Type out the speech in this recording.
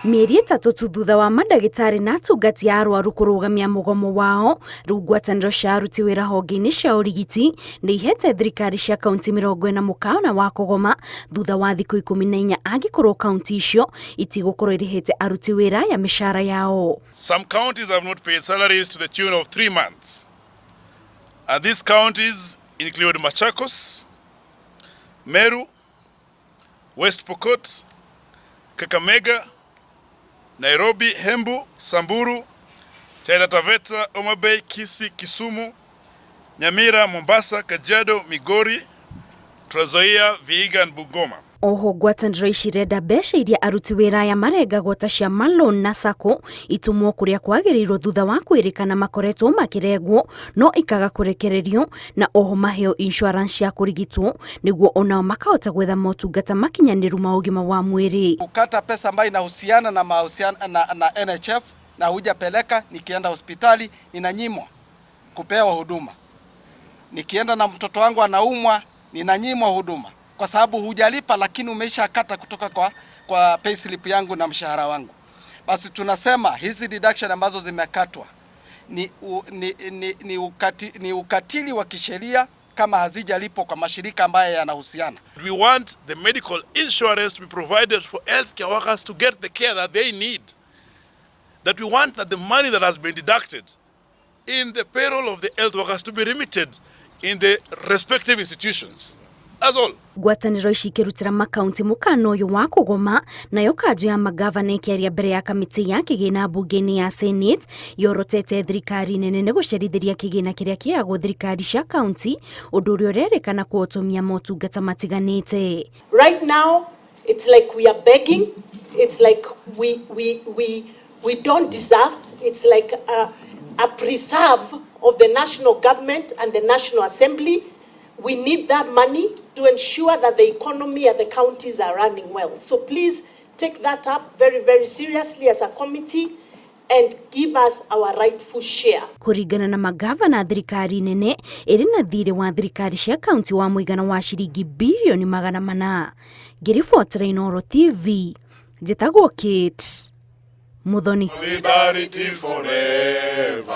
Mĩeri 3 tu thutha wa mandagĩtarĩ na atungati a arwaru kũrũgamia mũgomo wao, rĩu ngwatanĩro cia aruti wĩra honge-inĩ cia ũrigiti nĩ ihete thirikari cia kaunti 40 mũkana wa kũgoma thutha wa thikũ 14 angĩkorwo kaunti icio itigũkorwo irĩhĩte aruti wĩra ya mĩcara yao. Some counties have not paid salaries to the tune of 3 months. And these counties include Machakos, Meru, West Pokot, Kakamega, Nairobi, Embu, Samburu, Taita Taveta, Homa Bay, Kisii, Kisumu, Nyamira, Mombasa, Kajiado, Migori, Trans Nzoia, Vihiga and Bungoma. Oho ngwatanĩro ici irenda mbeca iria aruti wĩra aya marengagwo ta cia malon na sacco itumwo kũrĩa kwagĩrĩirwo thutha wa kwĩrĩkana makoretwo makĩrengwo no ikaga kũrekererio, na oho maheo insurance cia kũrigitwo nĩguo onao makahota gwetha motungata makinyanĩru ma ũgima wa mwĩrĩ. Kukata pesa ambayo inahusiana na mahusiano na NHIF na hujapeleka, nikienda hospitali ninanyimwa kupewa huduma. Nikienda na mtoto wangu anaumwa, ninanyimwa huduma kwa sababu hujalipa, lakini umeshakata kutoka kwa payslip yangu na mshahara wangu. Basi tunasema hizi deduction ambazo zimekatwa ni ukatili wa kisheria kama hazijalipwa kwa mashirika ambayo yanahusiana. We want the medical insurance to be provided for healthcare workers to get the care that they need. That we want that the money that has been deducted in the payroll of the health workers to be remitted in the respective institutions. That's all. Ngwatanĩro ici ikĩrutĩra makaunti mũkana ũyũ wa kũgoma, nayo kanjũ ya magavana ĩkĩaria mbere ya kamĩtĩ ya kĩgĩna mbunge-inĩ ya Senate yorotete thirikari nene nĩ gũcerithĩria kĩgĩna kĩrĩa kĩheagwo thirikari cia kaunti, ũndũ ũrĩa ũrerĩkana kũhotomia motungata matiganĩte. Right now, it's like we are begging. It's like we don't deserve. It's like a preserve of the national government and the National Assembly. We need that money to ensure that the economy at the counties are running well. So please take that up very, very seriously as a committee and give us our rightful share. Kũringana na magavana, thirikari nene ĩrĩ na thirĩ wa thirikari cia kaunti wa mũigana wa ciringi birioni 400. Ngĩribotera Inooro TV, njĩtagwo Kate Muthoni. Solidarity forever.